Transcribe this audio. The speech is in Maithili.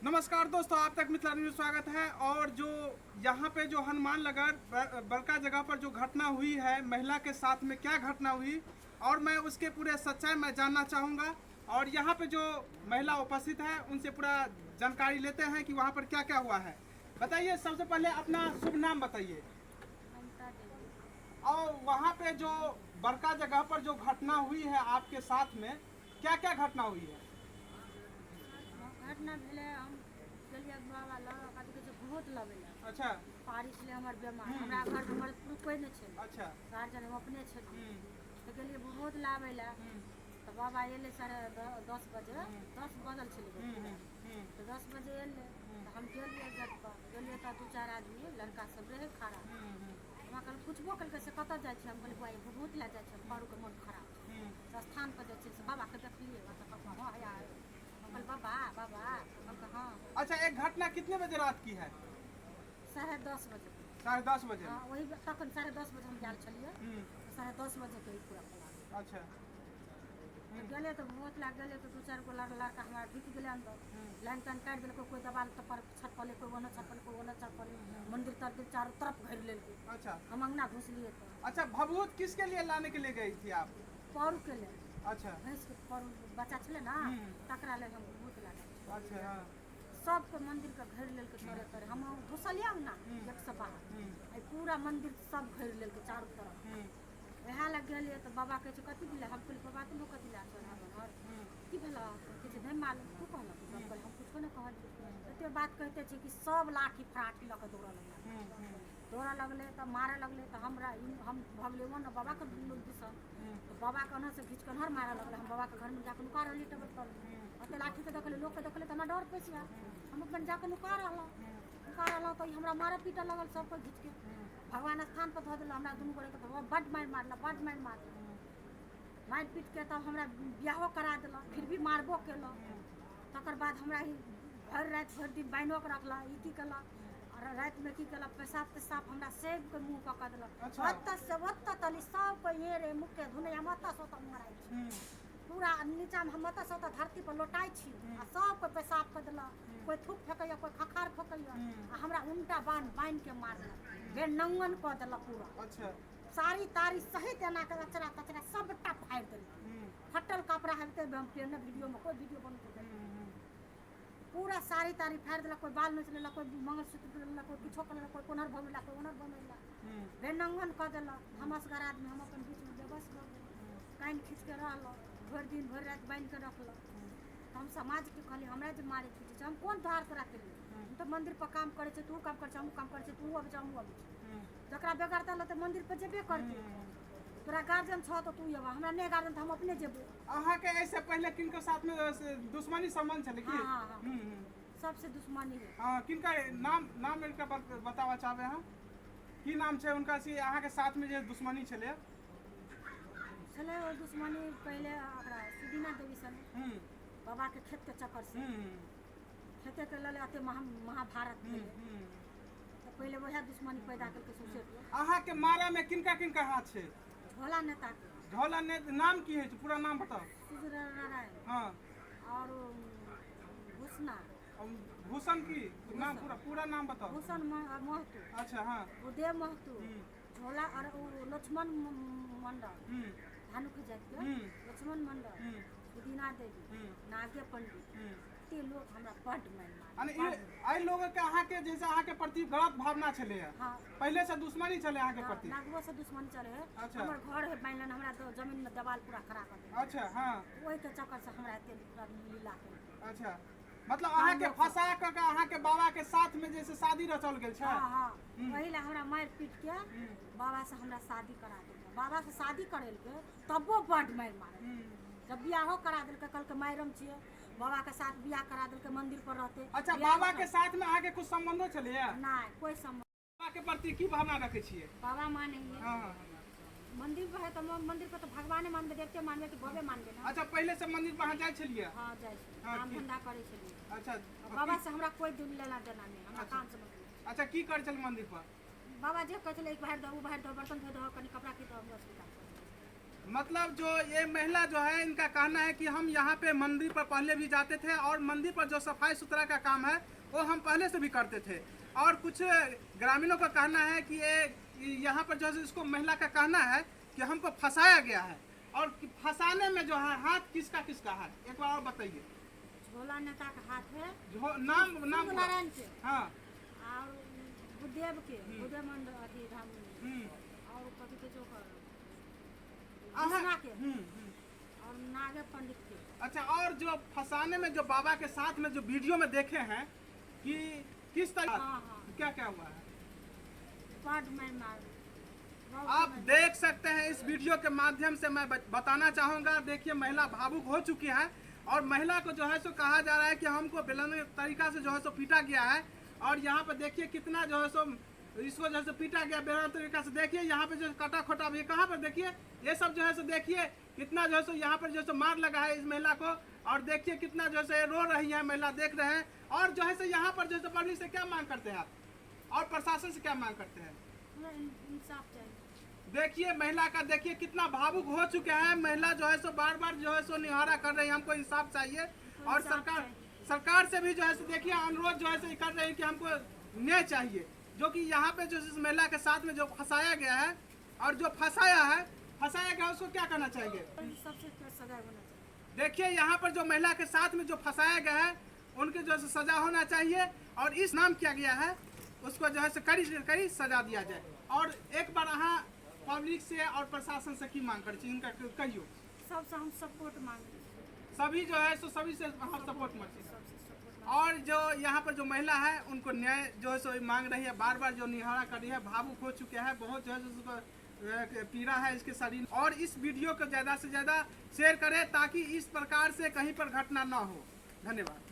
नमस्कार दोस्तों, आप तक मिथिला न्यूज स्वागत है। और जो यहाँ पे जो हनुमान नगर बड़का जगह पर जो घटना हुई है, महिला के साथ में क्या घटना हुई और मैं उसके पूरे सच्चाई मैं जानना चाहूँगा। और यहाँ पे जो महिला उपस्थित है उनसे पूरा जानकारी लेते हैं कि वहाँ पर क्या क्या हुआ है। बताइए, सबसे पहले अपना शुभ नाम बताइए। ममता देवी। और वहाँ पे जो बड़का जगह पर जो घटना हुई है आपके साथ में, क्या क्या घटना हुई है? घटना भेलै, हम गेलियै बाबा लग, कथी कहै छै, भूत लबै लए। पारी छलै हमर बेमार, हमरा घरमे मर्द पुरुष कोइ नहि छलै। गार्जियन हम अपने छलियै। तऽ गेलियै भूत लाबै लए। तऽ बाबा एलै 10:30 बजे, 10 बजल छलै। तऽ 10 बजे एलै तऽ हम गेलियै गेट पर, गेलियै तऽ दू चारि आदमी लड़का सब रहै खड़ा। हमरा कहलक, पुछबो केलकै से कतऽ जाइ छियै? हम कहलियै, बौआ भूत लए जाइ छियै, पारूके मोन खराब छै। स्थान पर जाइ छियै से बाबाके देखलियै। तऽ कहलकै हँ, हैया। हम कहलियै, बाबा बाबा? कहलकै हँ। अच्छा, एक घटना कितने बजे रात की है? 10:30 बजे। 10:30 बजे? हँ, वही तखन 10:30 बजे हम गेल छलियै। 10:30 बजेके ई पूरा प्लान। तऽ गेलै तऽ भूत लए गेलै तऽ दू चारि गो लड़का हमरा ढुकि गेलै अन्दर, लाइन ताइन काटि देलकै। कोइ देवाल पर छटपलै, कोइ ओन्ने छटपलै, कोइ ओन्ने छटपलै, मंदिर तंदिर चारू तरफ घेर लेलकै। हम अंगना घुसलियै तऽ अच्छा, भभूत किसके लिए लाने के लिए गई थी आप? पौरुके लेल। भैंसके पौरु बच्चा छलै ने, तकरा लेल हम भूत लागल। सबके मंदिरके घेर लेलकै तोरे तोरे। हम घुसलियै अंगना गेटसँ बाहर, एहि पूरा मंदिर सब घेर लेलकै चारू तरफ। वएह लए गेलियै तऽ बाबा कहै छै, कथी भेलै? हम कहलियै, बाबा तू कथी लए चढ़ हमर, की भेलै? कहै छै, नहि मालूम, तू कहलक? हम कहलियै, हम कुछो नहि कहलियै। एते बात कहिते छै कि सब लाठी फराठी लऽ कऽ दौड़ऽ लगलै। दौड़ऽ लगलै तऽ मारऽ लगलै। तऽ हमरा हम भगलियै ओन्ने बाबाके दिसन, तऽ बाबाके ओन्नेसँ घीच कऽ एन्हर मारऽ लगलै। हम बाबाके घरमे जाकऽ नुका रहलियै टेबल पर। ओते लाठीके देखलियै, लोकके देखलियै तऽ हमरा डर पैसि गेल। हम अपन जाकऽ नुका रहलहुँ। नुका रहलहुँ तऽ ई हमरा मारऽ पीटऽ लगल। सब कोइ घीचके भगवान स्थान पर धऽ देलक हमरा दुनू गोरेके। तऽ बड्ड मारि मारलक, बड्ड मारि मारलक। मारि पीटके तब हमरा बियाहो करा देलक, फिर भी मारबो केलक। तकर बाद हमरा ई भरि राति भरि दिन बान्हिओ कऽ रखलक। ई की केलक, आओर रातिमे की केलक, पेशाब तेशाब हमरा सबके मुँह कऽ कऽ देलक। ओतऽ से ओतऽ तली सबके हे रे मुँहके धुनै। हम ओतऽ से ओतऽ मराइ छी। पूरा नीचाँमे हम ओतऽ से ओतऽ धरती पर लोटाइ छी आ सबके पेशाब कऽ देलक। कोइ थूक फेकैए, कोइ खखार फेकैए आ हमरा उनटा बान्हि बान्हिके मारलक, बेनंगन कऽ देलक पूरा। साड़ी ताड़ी सहित एना कऽ अचरा तचरा सबटा फाड़ि देलक। फटल कपड़ा हेतै हम पेने वीडियोमे कोइ वीडियो बनतै। पूरा साड़ी ताड़ी फाड़ि देलक, कोइ बाल नोचि लेलक, कोइ मंगलसूत्र लेलक, कोइ किछो कऽ लेलक, कोइ कोनहर भऽ गेलक, कोइ ओनहर भऽ गेलक, बेनंगन कऽ देलक। हम असगर आदमी, हम अपन बीचमे बेबस भऽ गेलहुँ, कानि खींचके रहलहुँ। भरि दिन भरि राति बान्हिके रखलक। तऽ हम समाजके कहलियै, हमरा जे मारै पीटै छै, हम कोन धार तोरा केलियै? हम तऽ मन्दिर पर काम करै छियै, तू काम करै छै, हमहूँ काम करै छियै, तू अबै छै, हमहूँ अबै छियै। जकरा बेगरता लगतै मन्दिर पर जेबे करतै। तोरा गार्जियन छौ तऽ तू अयबा, हमरा नहि गार्जियन तऽ हम अपने जेबै। अहाँके एहिसँ पहिले किनको साथमे से दुश्मनी सम्बन्ध छलै की? हँ हँ हँ। सबसे दुश्मनी है। हँ, किनका नाम नाम एकटा बताबऽ चाहबै अहाँ? की नाम छै हुनका से अहाँके साथमे जे दुश्मनी छलै? छलै ओ दुश्मनी पहिले ओकरा सुदीना देवी सन। बाबाके खेतके चक्कर से। खेतेके लऽ एते महाभारत भेलै। तऽ पहिले वएह दुश्मनी पैदा केलकै सौंसे। अहाँके मारऽमे किनका किनका हाथ छै? झोला नेताके। झोला ने नाम की होइ छै? पूरा नाम बताउ। सूर्य नारायण। आओर भूषणा। भूषण की नाम, पूरा पूरा नाम बताउ। भूषण महतो। अच्छा हँ। उदय महतो। झोला आओर ओ लक्ष्मण मंडल, धानुक जातिके लक्ष्मण मंडल, सुदीना देवी, नागे पंडित। एते लोक हमरा बड्ड मारि मारल। एहि लोगके अहाँके जैसे अहाँके प्रति गलत भावना छलै? हँ। पहिले से दुश्मनी छलै अहाँके प्रति? नागबो से दुश्मनी चले है। हमर घर है बान्हि, हमरा जमीन में देवाल पूरा खड़ा कर देलक। अच्छा हँ ओहिके चक्कर से हमरा एते पूरा लीला केलकै। अच्छा, मतलब अहाँके फंसा कऽ के अहाँके बाबा के साथ में जैसे शादी रचल गेल छै? हँ हँ, ओहि लए हमरा मारि पीट के बाबा से हमरा शादी करा देलकै। बाबा से शादी करेलकै तबो बड्ड मारि मारल। जब बियाहो करा देलकै, कहलकै मारिम छियै, बाबा के साथ बियाह करा देलकै, मंदिर पर रहते। अच्छा, बाबा के साथ में अहाँके कुछ संबंधो छलैया? नहि, कोइ संबंध। बाबा के प्रति की भावना रखै छियै? बाबा मानैए। मंदिर पर है तऽ मंदिर पर तऽ भगवाने मानबै, देवते मानबै कि बाबे मानबै ने? अच्छा, पहिले से मंदिर पर अहाँ जाइ छलियै? हँ, जाइ छलियै। काम धंधा करै छलियै। बाबा से हमरा कोइ दिन लेना देना नहि, हमरा काम से मतलब। अच्छा, की करै छल मंदिर पर? बाबा जे कहै छलै, ई बाहर दहो, ओ बाहर दहो, बर्तन धो दहो, कनि कपड़ा खींच दहो, बस काम करै। मतलब जो ये महिला जो है, इनका कहना है कि हम यहाँ पे मंदिर पर पहले भी जाते थे और मंदिर पर जो सफाई सुथरा का काम है वो हम पहले से भी करते थे। और कुछ ग्रामीणों का कहना है कि ये यहाँ पर जो है इसको महिला का कहना है कि हमको फंसाया गया है। और कि फंसाने में जो है हाथ किसका किसका है, एक बार और बताइए। झोला नेता के हाथ है। जो नाम नाम शिव नारायण के हाँ, और बुद्धदेव के, बुद्धदेव मंदिर अथी धाम और कथी कहै छै ओकर कृष्णा के और नागे पंडित के। अच्छा, और जो फंसाने में जो बाबा के साथ में जो वीडियो में देखे हैं कि किस तरह हाँ, हाँ। क्या क्या हुआ है, बड मारि मार। आप देख सकते हैं इस वीडियो के माध्यम से मैं बताना चाहूँगा। देखिए महिला भावुक हो चुकी है और महिला को जो है सो कहा जा रहा है कि हमको बेलन तरीका से जो है सो पीटा गया है। और यहाँ पर देखिए कितना जो है सो इसको जो है सो पीटा गया बेलन तरीका से। देखिए यहाँ पे जो कटा खोटा भी कहाँ पर, देखिए ये सब जो है सो देखिए कितना जो है सो यहाँ पर जो है सो मार लगा है इस महिला को। और देखिए कितना जो है सो ये रो रही है महिला, देख रहे हैं। और जो है सो यहाँ पर जो है सो पब्लिक से क्या मांग करते हैं आप और प्रशासन से क्या मांग करते हैं? हमरा इंसाफ चाहिए। देखिए महिला का देखिए कितना भावुक हो चुके हैं। महिला जो है सो बार बार जो है सो निहारा कर रही है, हमको इंसाफ चाहिए। और इंसाफ सरकार चाहिए। सरकार से भी जो है सो देखिए अनुरोध जो है सो कर रही है कि हमको न्याय चाहिए। जो कि यहाँ पे जो इस महिला के साथ में जो फंसाया गया है और जो फंसाया गया उसको क्या करना चाहिए? सबसे सजा होना चाहिए। देखिए यहाँ पर जो महिला के साथ में जो फंसाया गया है उनके जो है सो सजा होना चाहिए और इस नाम किया गया है उसको जो है सो कड़ी से कड़ी सजा दिया जाए। और एक बार अहाँ पब्लिक से और प्रशासन से की मांग करै छी, हिनका कहियौ। सबसे हम सपोर्ट मांगे छी। सभी जो है सो सभी से अहाँ सपोर्ट मांगे छी। सबसे सपोर्ट। और जो यहाँ पर जो महिला है उनको न्याय जो है सो मांग रही है, बार बार जो निहारा कर रही है, भावुक हो चुके हैं, बहुत जो है सो उसको पीड़ा है इसके शरीर। और इस वीडियो को ज़्यादा से ज़्यादा शेयर करें ताकि इस प्रकार से कहीं पर घटना ना हो। धन्यवाद।